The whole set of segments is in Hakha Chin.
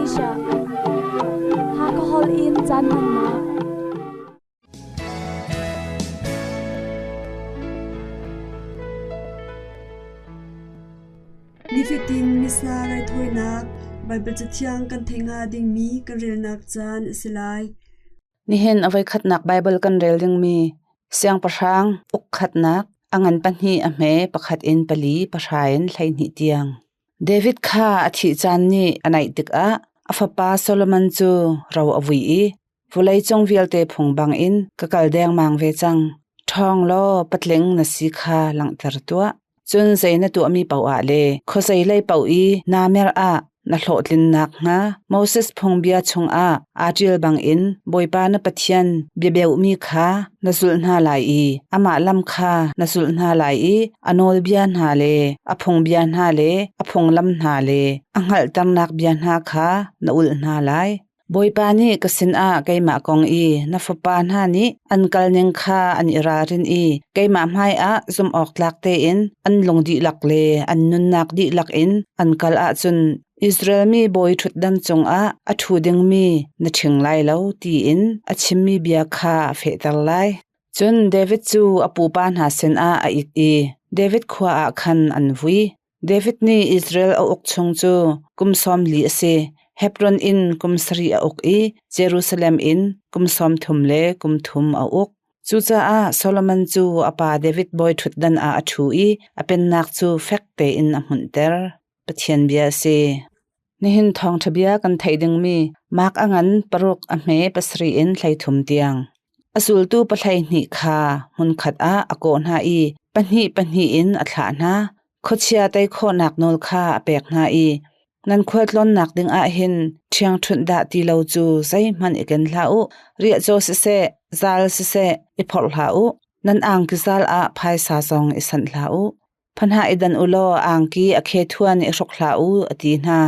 Asia. Hakha Hall in caan hmannak. Nifatin Missa raithawinak Baibal Cathiang kan theih hnga dingmi kan relnak caan a si lai. Nihin a voikhatnak Baibal kan rel dingmi Siangpahrang ukkhatnak a ngan pahnih a hme pakhat in pali pahra in 12 tiang. David kha a thih caan nih a naih tikah a fapa Solomon cu ro a vui i vawleicung vialte phung bangin ka kal dengmang ve cang. Ṭhawng law patling na si kha langhter tuah. Cun zei na tuahmi paoh ah le khuazei lei paoh i naa mer ah na hlawhtlin nakhnga Moses phungbia chungah aa ṭial bangin Bawipa na Pathian bia beuhmi kha na zulh hna lai i amah lam kha na zulh hna lai i a nawlbia hna le a phungbia hna le a phunglam hna le a hngalhternak bia hna kha na ulh hna lai. Bawipa nih ka sinah keimah kong i na fapa hna nih an kalning kha an i ralrin i keimah hmaiah zumhawktlak tein an lung dihlak le an nunnak dihlak in an kal ahcun Israel mi bawi ṭhutdan cungah a ṭhu dingmi na ṭhing lai lo tiin a chimmi bia kha a fehter lai. Cun David cu a pupa hna sinah a it i David khua ah khan an vui. David nih Israel a uk chung cu kum 40 a si. Hebron in kum sarih a uk i Jerusalem in kum 30 le kum thum a uk. Cucaah Solomon cu a pa David bawi ṭhutdan ah a ṭhu i a pennak cu fek tein a hmunhter. Pathian bia a si. Nihin thawngṭha bia kan theih dingmi Mark a ngan paruk a hme pasarih in 13 tiang. A zultu 12 kha hmunkhat ah a kawh hna i pahnih pahnih in a thlah hna. Khuachia tei khawhnak nawl kha a pek hna i nan khualtlawnnak ding ah hin ṭhiangṭhunh dah ti lo cu zeihmanh i ken hlah u. Riahcaw siseh, zal siseh i phorh hlah u. Nan angki zal ah phaisa zong i sanh hlah u. Phanah i dan u law angki a khethuan i hruk hlah u, a ti hna.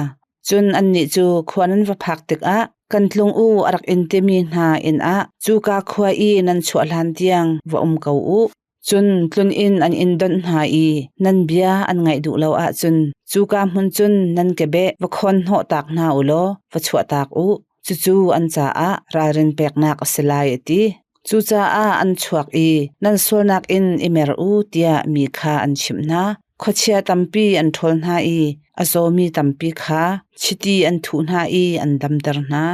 Cun annih cu khua nan va phak tikah kan tlung u a rak in timi hna inn ah cuka khua i nan chuah hlan tiang va um ko u. Cun tlun inn an in donh hna i nan bia an ngaih duh lo ahcun cuka hmun cun nan kebeh va khawn hnawhtak hna u law va chuahtak u. Cucu an caah ralrin peknak a si lai, a ti. Cucaah an chuak i nan sualnak in i mer u tiah mi kha an chimh hna. Khuachia tampi an ṭhawl hna i a zawmi tampi kha chiti an thuh hna i an damter hna.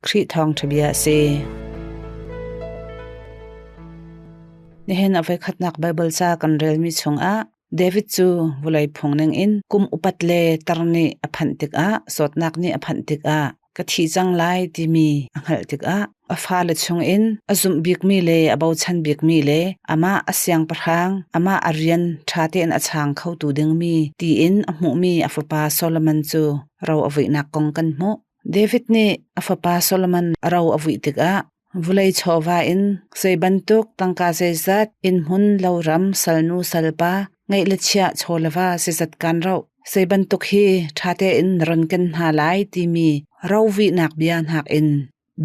Khrih thawngṭha bia a si. Nihin a voikhatnak Baibal ca kan relmi chungah David cu vawlei phung ningin kum upat le tar nih a phanh tikah zawtnak nih a phanh tikah ka thi cang lai timi a hngalh tikah a fale chungin a zumh bikmi le a bochan bikmi le amah a siangpahrang amah a rian ṭha tein a chang khotu dingmi tiin a hmuhmi a fapa Solomon cu ro a vuihnak kong kan hmuh. David nih a fapa Solomon a ro a vuih tikah Vawlei chawva in zei bantuk tangka zeizat innhmun loram salnu salpa ngeih le chiah chaw le va zeizat kan roh zei bantuk hi ṭha tein na ron ken hna lai timi rovihnak bia hnak in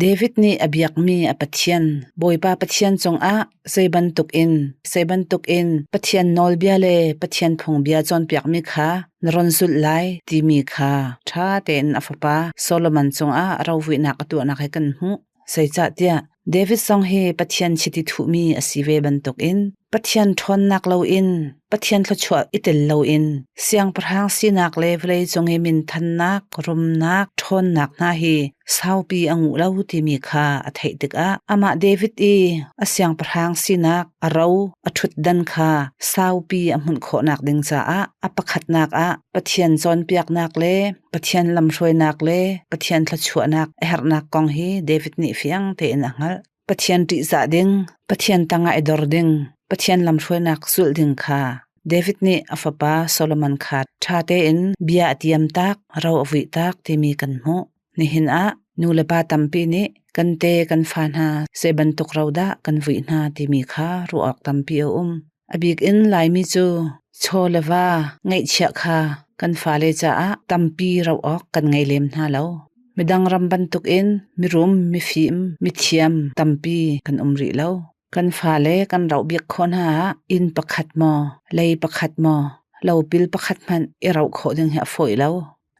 David nih a biakmi a Pathian Bawipa Pathian cungah zei bantuk in zei bantuk in Pathian nawlbia le Pathian phungbia cawnpiakmi kha na ron zulh lai timi kha ṭha tein a fapa Solomon cungah rovuihnak a tuahnak he kan hmuh. Zeicahtiah David zong hi Pathian chiti thuhmi a si ve bantukin Pathian ṭhawnnak loin Pathian thluachuah i tel loin siangpahrang sinak le vawleicung i minthannak, rumnak, ṭhawnnak hna hi saupi a nguh lo timi kha a theih tikah amah David i a siangpahrang sinak a ro a ṭhutdan kha saupi a hmunh khawhnak ding caah a pakhatnak ah Pathian cawnpiaknak le Pathian lamhruainak le Pathian thluachuahnak a herhnak kong hi David nih fiang tein a hngalh. Pathian ṭihzah ding, Pathian tangah i dor ding, Pathian lamhruainak zulh ding kha David nih a fapa Solomon kha ṭha tein bia a tiam tak, ro a vuih tak timi kan hmuh. Nihin ah nulepa tampi nih kan te kan fa hna zei bantuk ro dah kan vuih hna timi kha ruah awk tampi a um. A bik in Laimi cu chaw le va ngeihchiah kha kan fale caah tampi ro awk kan ngei lem hna lo. Midang ram bantukin mirum, mifim, mithiam tampi kan um rih lo. Kan fale kan roh bik khawh hna ah inn pakhat maw, lei pakhat maw, lopil pakhat hmanh i roh khawh ding hi a fawi lo.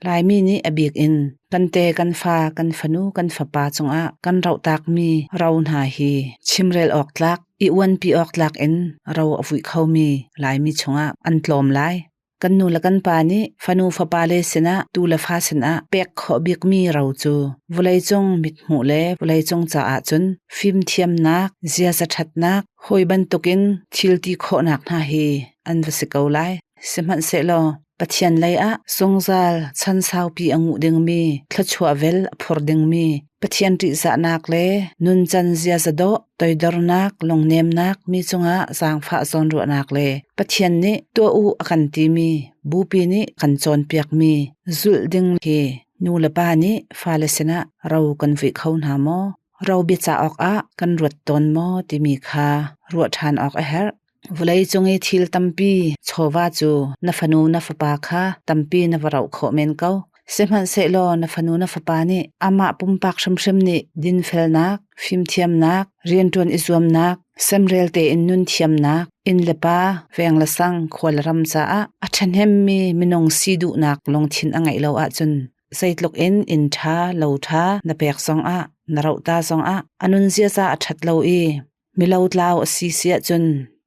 Laimi nih a bik in kan te kan fa kan fanu kan fapa cungah kan rohtakmi ro hna hi chimrel awk tlak i uanpi awk tlak in ro a vuih khomi Laimi chungah an tlawm lai. Kan nu le kan pa nih fanu fapa le sinah tu le fa sinah pek khawh bikmi ro cu vawleicung mithmuh le vawleicung caah cun fimthiamnak, ziaza ṭhatnak, hawi bantukin thil ti khawhnak hna hi an va si ko lai. Sihmanhsehlaw Pathian lei ah zungzal chan saupi a nguh dingmi, thluachuah vel a phur dingmi, Pathian ṭihzahnak le nuncan ziaza dawh, toidornak, lungnemnak, mi cungah zaangfah zawnruahnak le Pathian nih tuah u a kan timi, Bupi nih kan cawnpiakmi zulh ding hi nu le pa nih fale sinah ro kan vuih kho hna maw? Ro biacah awkah kan ruat tawn maw timi kha ruah ṭhan awk a herh. Vawleicung i thil tampi chawva cu na fanu na fapa kha tampi na va roh khawh men ko. Sihmanhsehlaw na fanu na fapa nih amah pumpak hrimhrim nih dinfelnak, fimthiamnak, rianṭuan i zuamnak, semrel tein nun thiamnak, inn le pa, veng le sang, khua le ram caah a ṭhahnemmi minung si duhnak lungthin a ngeih lo ahcun zeitluk in inn ṭha, lo ṭha na pek zongah, na roh ta zongah a nun ziaza a ṭhat lo i Milotlau a si si ahcun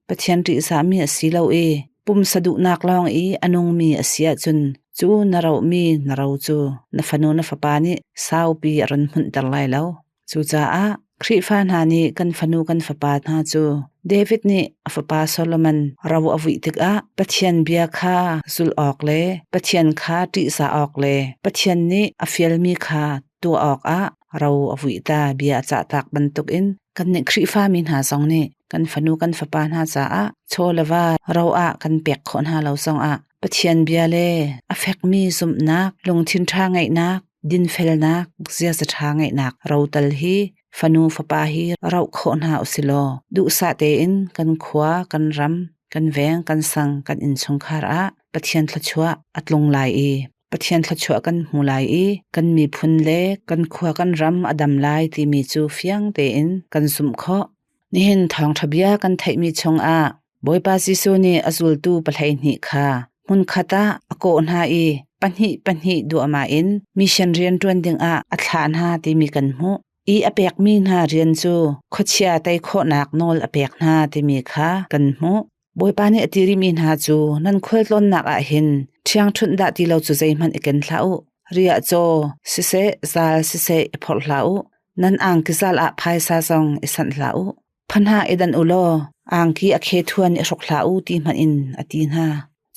Pathian ṭihzahmi a si lo i pumsa duhnak lawng i a nungmi a si ahcun cu na rohmi na ro cu na fanu na fapa nih saupi a run hmunhter lai lo. Cucaah Khrihfa hna nih kan fanu kan fapa hna cu David nih a fapa Solomon ro a vuih tikah Pathian bia kha zulh awk le Pathian kha ṭihzah awk le Pathian nih a fialmi kha tuah awkah ro a vuih ta bia a cahtak bantukin kannih Khrihfami hna zong nih kan fanu kan fapa hna caah chaw le va ro ah kan pek khawh hna lo zongah Pathian bia le a fekmi zumhnak, lungthin ṭha ngeihnak, dinfelnak, ziaza ṭha ngeihnak ro tal hi fanu fapa hi roh khawh hna usilaw duhsah tein kan khua, kan ram, kan veng, kan sang, kan innchungkhar ah Pathian thluachuah a tlung lai i Pathian thluachuah kan hmu lai i kan miphun le kan khua kan ram a dam lai timi cu fiang tein kan zumh khawh. Nihin thawngṭha bia kan theihmi chungah Bawipa Jesuh nih a zultu 12 kha hmunkhat ah a kawh hna i pahnih pahnih duahmah in mission rian ṭuan dingah a thlah hna timi kan hmuh. I a pekmi hna rian cu khuachia tei khawhnak nawl a pek hna timi kha kan hmuh. Bawipa nih a ti rihmi hna cu nan khualtlawnnak ah hin ṭhiangṭhunh dah ti lo cu zeihmanh i ken hlah u. Riahcaw siseh, zal siseh i phorh hlah u. Nan angki zal ah phaisa zong i sanh hlah u. Phanah i danh u law angki a khethuan i hruk hlah u ti hmanh in a ti hna.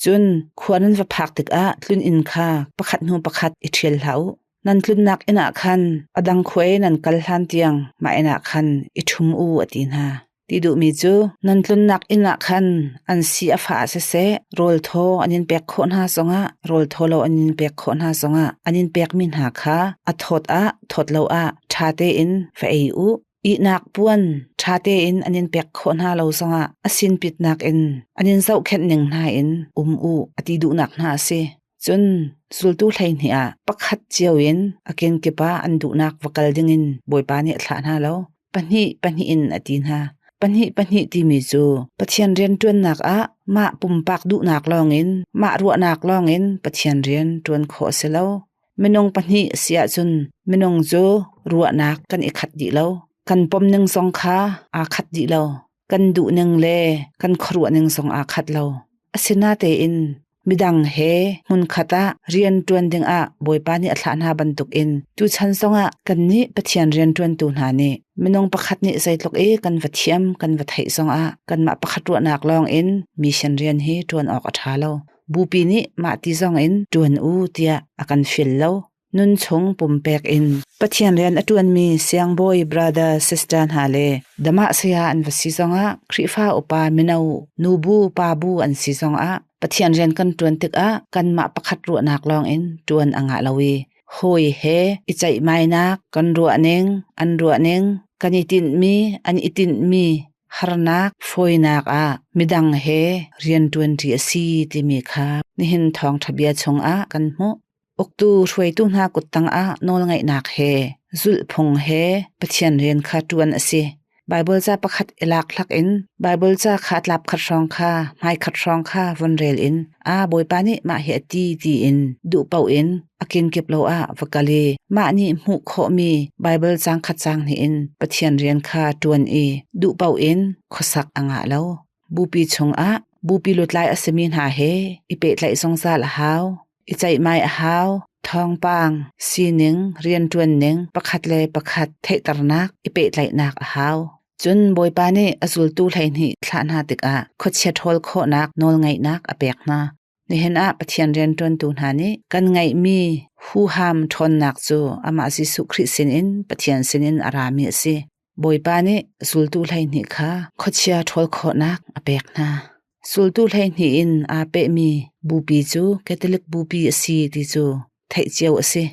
Cun khua nan va phak tikah tlun-inn kha pakhat hnu pakhat i ṭhial hlah u. Nan tlunnak inn ah khan a dang khua i nan kal hlan tiang mah inn ah khan i ṭhum u a ti hna. Ti duhmi cu nan tlunnak inn ah khan an si a fah siseh, rawl thaw an in pek khawh hna zongah, rawl thaw lo an in pek khawh hna zongah an in pekmi hna kha a thawt ah thawt lo ah ṭha tein va ei u. Ihnak puan ṭha tein an in pek khawh hna lo zongah a sinpitnak in an in zohkhenh ning hna in um u a ti duhnak hna a si. Cun zultu 12 ah pakhat cio in a kenkip ah an duhnak va kal dingin Bawipa nih a thlah hna lo. Pahnih pahnih in a ti hna. Pahnih pahnih timi cu Pathian rianṭuannak ah mah pumpak duhnak lawngin, mah ruahnak lawngin Pathian rian ṭuan khawh a si lo. Minung pahnih a si ahcun minung cu ruahnak kan i khat dih lo. Kan pom ning zong kha aa khat dih lo. Kan duh ning le kan khuaruah ning zong aa khat lo. Asinatein midang he hmunkhat ah rian ṭuan dingah Bawipa nih a thlah hna bantukin tuchan zongah kannih Pathian rianṭuantu hna nih minung pakhat nih zeitluk i kan va thiam kan va theih zongah kanmah pakhat ruahnak lawngin mission rian hi ṭuan awk a ṭha lo. Bupi nih mah ti zongin ṭuan u tiah a kan fial lo. Nunchung pumpek in Pathian rian a ṭuanmi siangbawi brother sister hna le dama saya an va si zongah Khrihfa upa mino nubu pabu an si zongah Pathian rian kan ṭuan tikah kanmah pakhat ruahnak lawngin ṭuan a ngah lo i hawi he i ceihmainak kan ruahning an ruahning kan i tinhmi an i tinhmi harnak fawinak ah midang he rian ṭuanṭi a si timi kha nihin thawngṭha bia chungah kan hmuh. Uktu hruaitu hna kut tangah nawlngaihnak he zulhphung he Pathian rian kha ṭuan a si. Baibal ca pakhat i lak hlak in Baibal ca kha tlap khat hrawng kha hmai khat hrawng kha vun rel in a Bawipa nih mah hi a ti tiin duh paoh in a kinkip lo ah va kal i mah nih hmuh khawhmi Baibal caang khat caang hnih in Pathian rian kha ṭuan i duh paoh in khuasak a ngah lo. Bupi chungah bupi lutlai a simi hna he i pehtlaih zungzal a hau. I ceihmai a hau. Thawngpang, sining, rianṭuan ning pakhat le pakhat theihternak, i pehtlaihnak a hau. Cun Bawipa nih a zultu 12 thlah hna tikah khuachia ṭhawl khawhnak nawlngeihnak a pek hna. Nihin ah Pathian rianṭuantu hna nih kan ngeihmi huham ṭhawnnak cu amah Jesuh Khrih sinin Pathian sinin a rami a si. Bawipa nih zultu 12 kha khuachia ṭhawl khawhnak a pek hna. Zultu 12 in aa pehmi bupi cu Catholic bupi a si ti cu theih cio a si.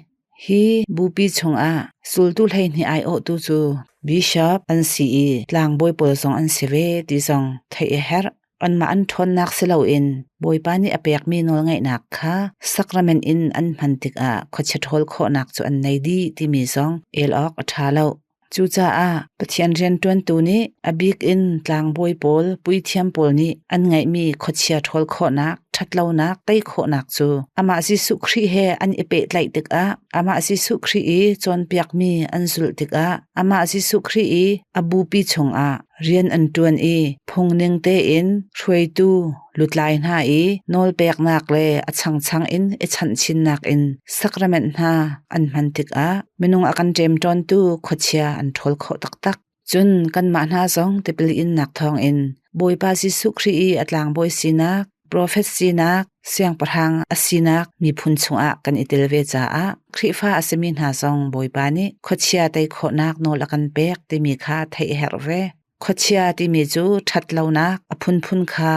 Hi bupi chungah zultu 12 aiawhtu cu bishop an si i tlangbawi pawl zong an si ve ti zong theih a herh. Anmah an ṭhawnnak si loin Bawipa nih a pekmi nawlngeihnak kha sacrament in an hman tikah khuachia ṭhawl khawhnak cu an nei dih timi zong el awk a ṭha lo. Cucaah Pathian rianṭuantu nih a bik in tlangbawi pawl, puithiam pawl nih an ngeihmi khuachia ṭhawl khawhnak, ṭhatlonak tei khawhnak cu amah Jesuh Khrih he an i pehtlaih tikah, amah Jesuh Khrih i cawnpiakmi an zulh tikah, amah Jesuh Khrih i a bupi chungah rian an ṭuan i phungning tein hruaitu lutlai hna i nawlpeknak le a changchang in i chanhchinnak in sacrament hna an hman tikah minung a kan ṭemṭawntu khuachia an ṭhawl khawh taktak. Cun kanmah hna zong tipil innak thawngin Bawipa Jesuh Khrih i a tlangbawi sinak, profet sinak, siangpahrang a sinak miphun chungah kan i tel ve caah Khrihfa a simi hna zong Bawipa nih khuachia tei khawhnak nawl a kan pek timi kha theih a herh ve. Khuachia timi cu ṭhatlonak a phunphun kha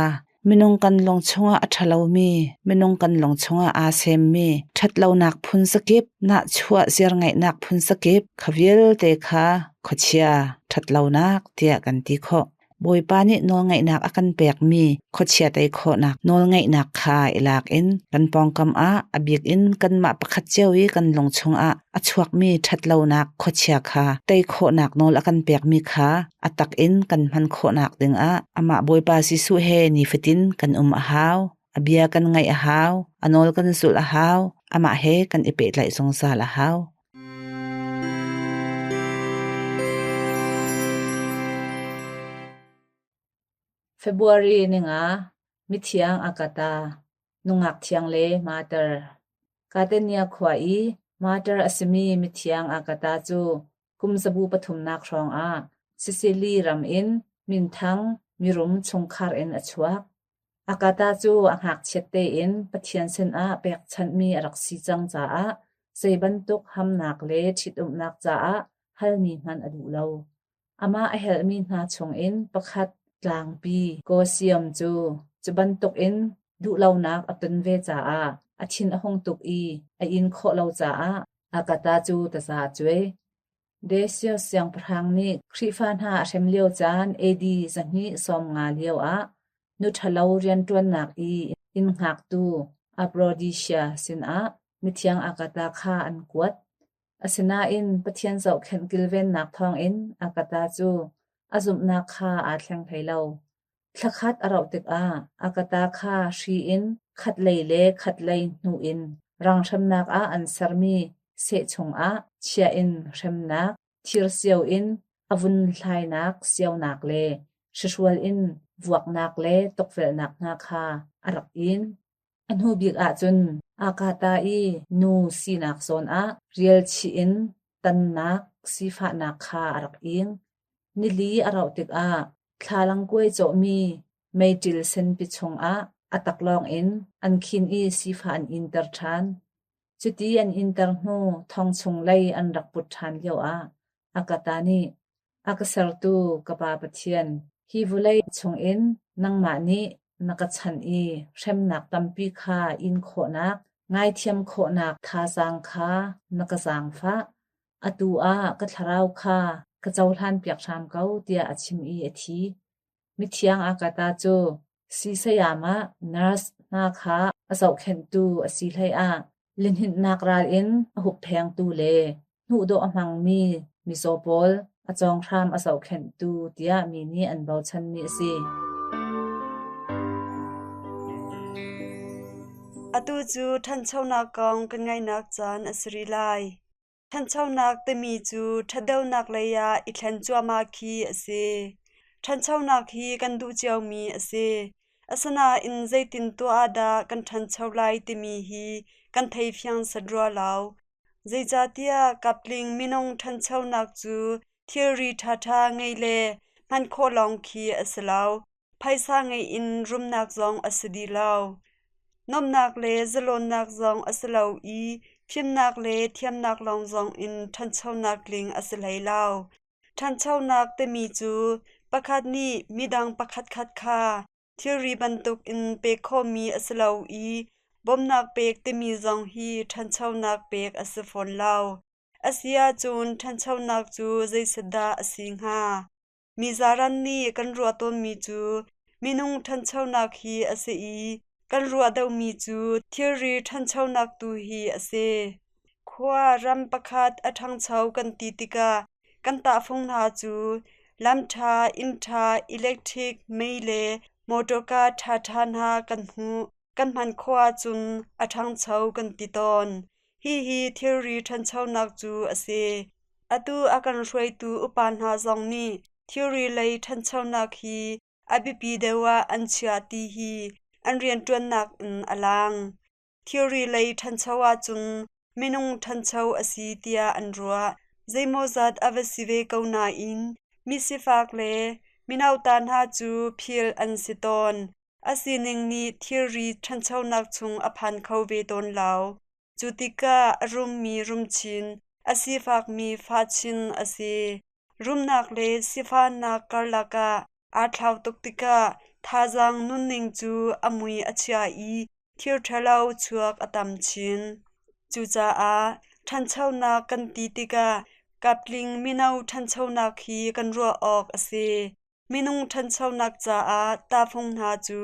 minung kan lung chungah a ṭhalomi, minung kan lung chungah aa semmi ṭhatlonak phun zakip, nahchuah ziarngeihnak phun zakip kha vialte kha khuachia ṭhatlonak tiah kan ti khawh. Bawipa nih nawlngeihnak a kan pekmi khuachia tei khawhnak nawlngeihnak kha i lak in kan pawngkam ah a bik in kanmah pakhat cio i kan lung chungah a chuakmi ṭhatlonak khuachia kha tei khawhnak nawl a kan pekmi kha a tak in kan hman khawhnak dingah amah Bawipa Jesuh he nifatin kan um a hau. A bia kan ngaih a hau, a nawl kan zulh a hau, amah he kan i pehtlaih zungzal a hau. February ninga mithiang Akata, nungak thiang le martyr. Catania khua i martyr a simi mithiang Akata cu kum zabu pathumnak hrawngah Sicily ram in minthang mirum chungkhar in a chuak. Akata cu a ngakchiat tein Pathian sinah pekchanhmi a rak si cang caah zei bantuk hamnak le ṭhitumnak caah halmi hmanh a duh lo. Amah a helhmi hna chungin pakhat tlangpi Gosiam cu cu bantukin duhlonak a ton ve caah a thin a hung tuk i a in khawh lo caah Akata cu taza a cuai. Decius siangpahrang nih Khrihfa hna a hrem lio caan AD 250 lioah nu ṭhalo rianṭuannak i inn hngaktu Aphrodisia sinah mithiang Agatha kha an kuat. Asinain Pathian zohkhenh kilvennak thawngin Agatha cu a zumhnak kha aa thleng hlei lo. Thlakhat a rauh tikah Agatha kha hri in khatlei le khatlei hnu in rang hremnak ah an sermi seh chungah chia in hremnak, thir sio in a vun hlainak sionak le hrihrual in vuaknak le tukvelhnak hna kha a rak in. A hnu bik ahcun Agatha i nu sinak zawn ah rialchih in tannak sifahnak kha a rak ing. Nili a rauh tikah thlalang kuai cawhmi meiṭil senpi chungah a taklawng in an khin i sifah an inter ṭhan. Cuti an inter hnu thong chung lei an rak put ṭhan lioah Agatha nih, A ka sertu ka Pa Pathian, hi vawlei chungin nangmah nih na ka chanh i hremnak tampi kha in khawhnak, ngaithiam khawhnak thazaang kha na ka zaangfah. Atu ah ka thlarau kha ka cohlanpiak hram ko, tiah a chim i a thi. Mithiang Agatha cu sii-sayamah nurse hna kha a zohkhenhtu a si hleiah lihninhnak ral in a hupphengtu le hnuhdawh a hmangmi mizaw pawl. A cawnghram a zohkhenhtu tiah mi nih an bochanmi a si. Atu cu ṭhanchonak kong kan ngaihnak caan a si rih lai. Ṭhanchonak timi cu ṭhatdeuhnak lei ah i thlen cuahmah khi a si. Ṭhanchonak hi kan duh ciomi a si. Asinain zeitin tuah ah dah kan ṭhancho lai timi hi kan thei fiang set rua lo. Zeicahtiah kaptling minung ṭhanchonak cu thilri ṭhaṭha ngeih le hman khawh lawng khi a si lo. Phaisa ngeih in rumnak zong a si dih lo. Nuamhnak le zalawnnak zong a si lo i fimnak le thiamnak lawng zong in ṭhanchonak tling a si hlei lo. Ṭhanchonak timi cu pakhat nih midang pakhatkhat kha thilri bantukin pek khawhmi a si lo i bawmhnak pek timi zong hi ṭhanchonak pek a si fawn lo. A si ahcun ṭhanchonak cu zeiset dah a si hnga? Mi zaran nih kan ruah tawnmi cu minung ṭhanchonak hi a si i kan ruah deuhmi cu thilri ṭhanchonak tu hi a si. Khua ram pakhat a ṭhangcho kan ti tikah kan tahfung hna cu lam ṭha, inn ṭha, electric mei le mawṭawka ṭhaṭha hna kan hmuh. Kan hman khawh ahcun a ṭhangcho kan ti tawn. Hihi thilri ṭhanchonak cu a si. Atu a kan hruaitu upa hna zong nih thilri lei ṭhanchonak hi a biapi deuh ah an chiah ti hi an rianṭuannak in a lang. Thilri lei ṭhancho ahcun minung ṭhancho a si tiah an ruah. Zeimawzat a va si ve ko nain mi sifak le minauta hna cu phil an si tawn. A sining nih thilri ṭhanchonak chung a phan kho ve tawn lo. Cu tikah a rummi rumchin, a sifakmi fachin a si. Rumnak le sifahnak karlak ah aa thlau tuk tikah thazaang nunning cu a mui a chia i thil ṭhalo chuak a tam chin. Cucaah ṭhanchonak kan ti tikah kaptling mino ṭhanchonak hi kan ruah awk a si. Minung ṭhanchonak caah tahfung hna cu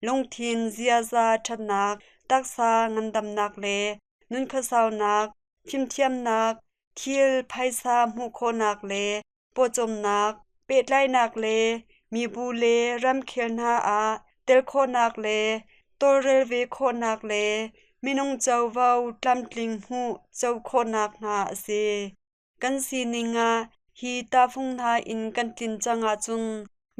lungthin ziaza ṭhatnak, taksa ngandamnak le nunkhuasaunak, fimthiamnak, thil phaisa hmuh khawhnak le pawcawmnak, pehtlaihnak le mibu le ramkhel hna ah tel khawhnak le tawlrel ve khawhnak le minung covo tlamtling hmuh co khawhnak hna a si. Kan sining ah hi tahfung hna in kan tlin cang ahcun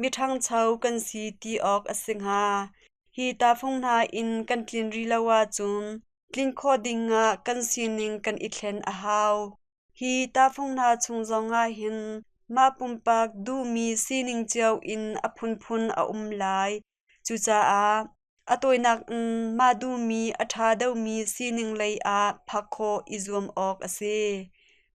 miṭhangcho kan si ti awk a si hnga. Hi tahfung hna in kan tlin rih lo ahcun tlin khawh ding ah kan sining kan i thlen a hau. Hi tahfung hna chung zongah hin mah pumpak duhmi sining cio in a phunphun a um lai. Cucaah a tawinak in mah duhmi a ṭha deuhmi sining lei ah phak khawh i zuam awk a si.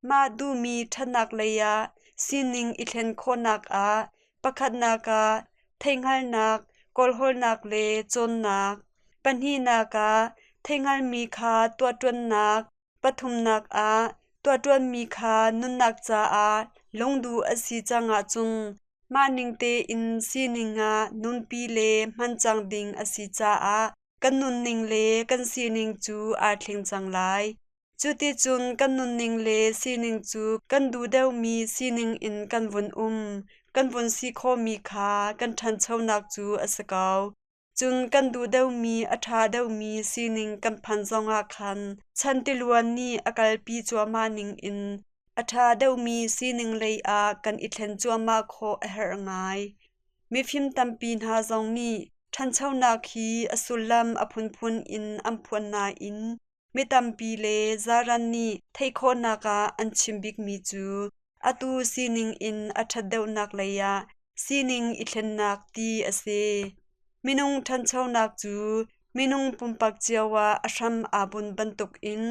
Mah duhmi ṭhatnak lei ah sining i thlen khawhnak ah pakhatnak ah theihhngalhnak, kawlhawlnak le cawnnak, pahnihnak ah theihhngalhmi kha tuahṭuannak, Pathumnak ah tuahṭuanmi kha nunnak caah lungduh a si cang ahcun mah ning tein sining ah nunpi le hman cang ding a si caah kan nunning le kan sining cu aa thleng cang lai. Cuticun kan nunning le sining cu kan duh deuhmi sining in kan vun um, kan vun si khawhmi kha kan ṭhanchonak cu a si ko. Cun kan duh deuhmi a ṭha deuhmi sining kan phan zongah khan chan tiluan nih a kalpi cuahmah ningin a ṭha deuhmi sining lei ah kan i thlen cuahmah khawh a herh ngai. Mifim tampi hna zong nih ṭhanchonak hi a sullam a phunphun in an phuan nain mi tampi le zaran nih theih khawhnak ah an chim bikmi cu atu sining in a ṭhat deuhnak lei ah sining i thlennak ti a si. Minung ṭhanchonak cu minung pumpak cio ah a hram aa bunh bantukin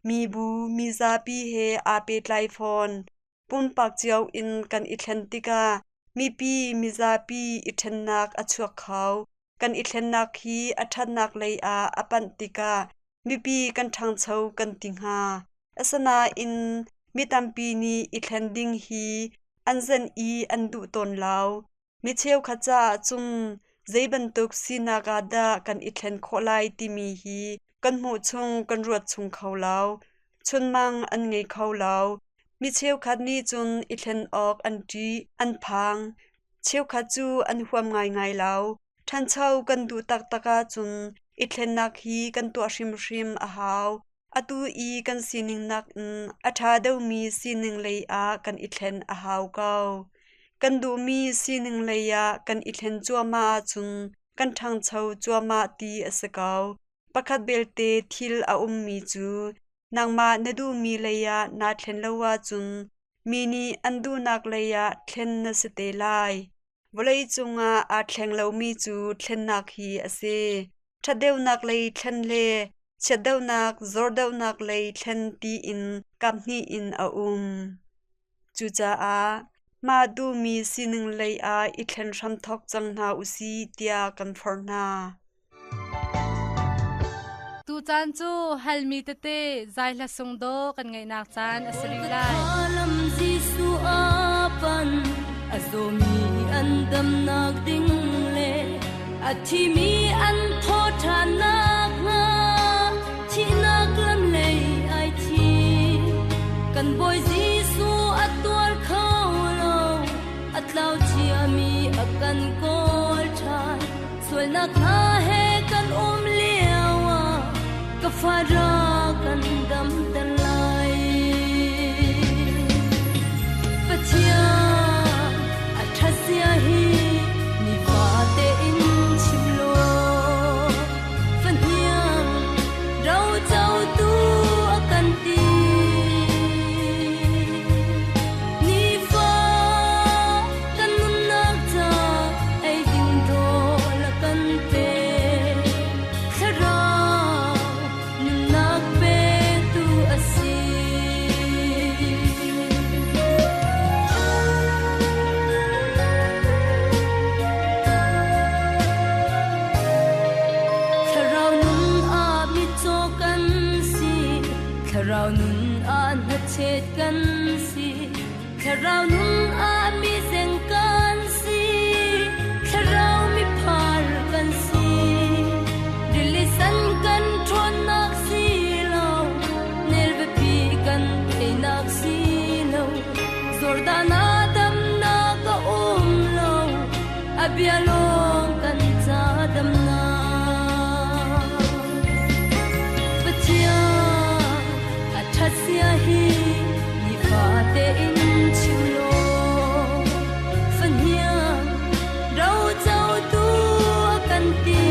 mibu, mizapi he aa pehtlai fawn. Pumpak cio in kan i thlen tikah mipi mizapi i ṭhennak a chuak kho. Kan i thlennak hi a ṭhatnak lei ah a panh tikah mipi kan ṭhangcho kan ti hnga. Asinain mi tampi nih i thlen ding hi an zenh i an duh tawn lo. Mi cheukhat caah cun zei bantuk sinak ah dah kan i thlen khawh lai timi hi kan hmuh chung kan ruat chung kho lo. Chunmang an ngei kho lo. Mi cheukhat nih cun i thlen awk an ṭih, an phang. Cheukhat cu an huam ngaingai lo. Ṭhancho kan duh taktak ahcun i thlennak hi kan tuah hrimhrim a hau. Atu i kan sining nakin a ṭha deuhmi sining lei ah kan i thlen a hau ko. Kan duhmi sining lei ah kan i thlen cuahmah ahcun kan ṭhangcho cuahmah ti a si ko. Pakhat belte thil a ummi cu nangmah na duhmi lei ah naa thlen lo ahcun mi nih an duhnak lei ah thlen na si te lai. Vawleicung ah aa thleng lomi cu thlennak hi a si. Ṭhatdeuhnak lei thlen le chiatdeuhnak, zordeuhnak lei thlen tiin kaphnih in a um. Cucaah mah duhmi sining lei ah i thlen hramthawk cang hna u sih tiah kan forh hna. Tucaan cu halmi tete zaihla sungdaw kan ngeihnak caan a si rih lai. Lam Jesuh a pan a zawmi an damnak ding le a thimi an thawh ṭhannak hnga thihnak lam lei ai thi kan Bawi Jesuh a tuar kho lo a tlau ciami a kan kawl ṭhan sualnak hna he kan um lio ah ka fara kan damter lai Pathian a ṭhatzia hi nifate in chim law fahniang rocotu a kan ti nifa kan nunnak ca ei ding rawl a kan pe thlarau nunnak petu a si. Thlarau nun ah mitcaw kan si, Thlarau nun ah hnachet kan si, Thlarau nun ah mizeng kan si, Thlarau miphar kan si. Rili san kan ṭhawnnak si lo, Nelvapi kan teinak si lo, Jordan ah damnak a um lo, a bia lawng kan ca damnak. Pathian a ṭhatzia hi nifate in chim law, fahniang rocotu a kan ti.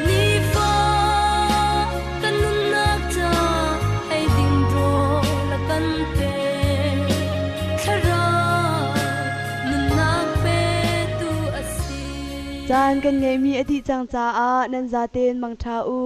Nifa kan nunnak ca ei ding rawl a kan pe. Thlarau nunnak petu a si. Caan kan ngeihmi a dih cang caah nan zaten mangṭha u.